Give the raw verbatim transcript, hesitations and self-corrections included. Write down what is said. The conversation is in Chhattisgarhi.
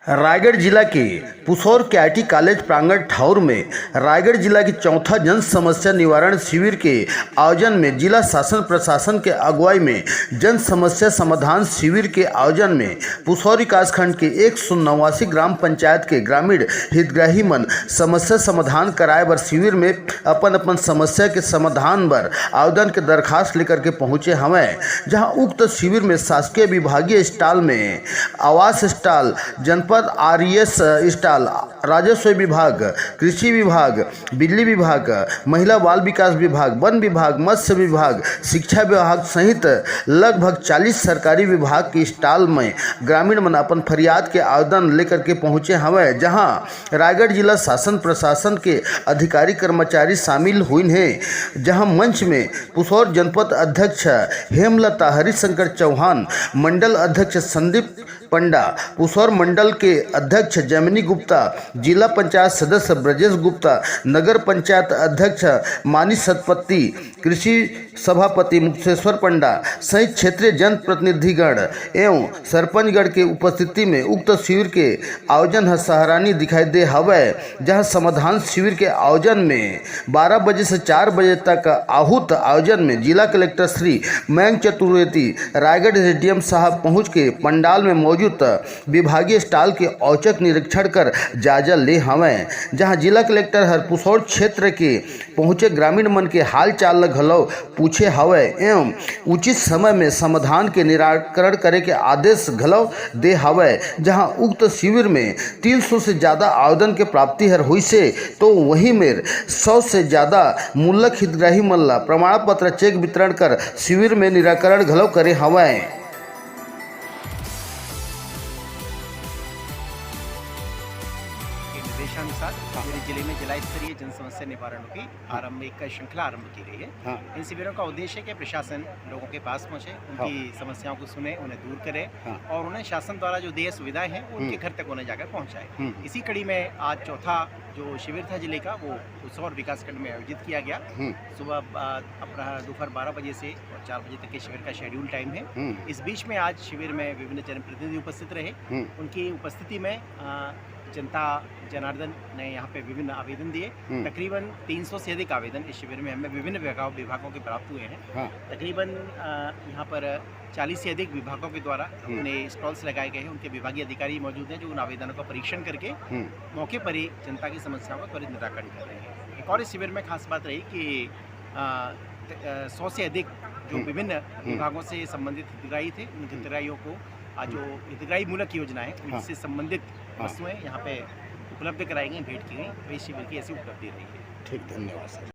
रायगढ़ जिला के पुसौर के आईटी कॉलेज प्रांगण ठौर में रायगढ़ जिला के चौथा जन समस्या निवारण शिविर के आयोजन में जिला शासन प्रशासन के अगुवाई में जन समस्या समाधान शिविर के आयोजन में पुसौर विकासखंड के एक सौ नवासी ग्राम पंचायत के ग्रामीण हितग्राही मन समस्या समाधान कराए बर शिविर में अपन अपन समस्या के समाधान बर आवेदन के दरखास्त लेकर के पहुंचे हवंय, जहां उक्त शिविर में शासकीय विभागीय स्टॉल में आवास स्टॉल, जनपद आरईएस स्टॉल, राजस्व विभाग, कृषि विभाग, बिजली विभाग, महिला बाल विकास विभाग, वन विभाग, मत्स्य विभाग, शिक्षा विभाग सहित लगभग चालीस सरकारी विभाग के स्टॉल में ग्रामीण मन अपन फरियाद के आवेदन लेकर के पहुंचे हवंय, जहां रायगढ़ जिला शासन प्रशासन के अधिकारी कर्मचारी शामिल हुइन हे, जहां मंच में पुसौर जनपद अध्यक्ष हेमलता हरिशंकर चौहान, मंडल अध्यक्ष संदीप पंडा, पुसौर मंडल के अध्यक्ष जैमिनी गुप्ता, जिला पंचायत सदस्य ब्रजेश गुप्ता, नगर पंचायत अध्यक्ष मानिश सतपति, कृषि सभापति मुक्तेश्वर पंडा सहित क्षेत्रीय जनप्रतिनिधिगण एवं सरपंचगण के उपस्थिति में उक्त शिविर के आयोजन ह सराहनीय दिखाई दे हवय, जहां समाधान शिविर के आयोजन में बारह बजे से चार बजे तक आहूत आयोजन में जिला कलेक्टर श्री मयंक चतुर्वेदी, रायगढ़ एसडीएम साहब पहुंच के पंडाल में मौजूद विभागीय स्टॉल के औचक निरीक्षण कर जायजा ले हवंय, जहां जिला कलेक्टर हर पुसौर क्षेत्र के पहुंचे ग्रामीण मन के हाल चाल ल घलो पूछे हवय एवं उचित समय में समाधान के निराकरण करे के आदेश घलो दे हवय, जहां उक्त शिविर में तीन सौ से ज्यादा आवेदन के प्राप्ति हर होइसे, तो वही मेर सौ से ज्यादा मुल्लक हितग्राही मन ला प्रमाण पत्र चेक वितरण कर शिविर में निराकरण घलो करे हवय। के निर्देशानुसार हाँ। मेरे जिले में जिला स्तरीय जन समस्या निवारण की हाँ। आरंभिक श्रृंखला आरंभ की गई है। हाँ। इन शिविरों का उद्देश्य है कि प्रशासन लोगों के पास पहुंचे, उनकी हाँ। समस्याओं को सुने, उन्हें दूर करे हाँ। और उन्हें शासन द्वारा जो दिए सुविधाएं हैं, वो उनके हम्म। घर तक उन्हें जाकर पहुंचाए। हम्म। इसी कड़ी में आज चौथा जो शिविर था जिले का, वो पुसौर विकासखंड में आयोजित किया गया। हम्म। सुबह, आ, अपराह, दोपहर बारह बजे से और चार बजे तक के शिविर का शेड्यूल टाइम है। हम्म। इस बीच में आज शिविर में विभिन्न जनप्रतिनिधि उपस्थित रहे। हम्म। उनकी उपस्थिति में, आ, जनता जनार्दन ने यहाँ पे विभिन्न आवेदन दिए। हम्म। तकरीबन तीन सौ से अधिक आवेदन इस शिविर में हमें विभिन्न विभागों, विभागों के प्राप्त हुए हैं। हाँ। तकरीबन, आ, यहाँ पर चालीस से अधिक विभागों के द्वारा हम्म। अपने स्टॉल्स लगाए गए हैं। उनके विभागीय अधिकारी मौजूद हैं जो उन आवेदनों का परीक्षण करके हम्म। मौके पर ही जनता की समस्याओं का त्वरित निराकरण कर रहे हैं। एक और इस शिविर में खास बात रही कि, आ, त-, आ, सौ से अधिक जो हम्म। विभिन्न हम्म। विभागों से संबंधित हितग्राही थे, उन हम्म। हितग्राहियों को आज जो हम्म। हितग्राही मूलक योजना है, हाँ। उनसे संबंधित हाँ। वस्तुएं यहाँ पे उपलब्ध कराई गई, भेंट की गई। तो इस शिविर की ऐसी उपलब्धि रही है। ठीक, धन्यवाद सर।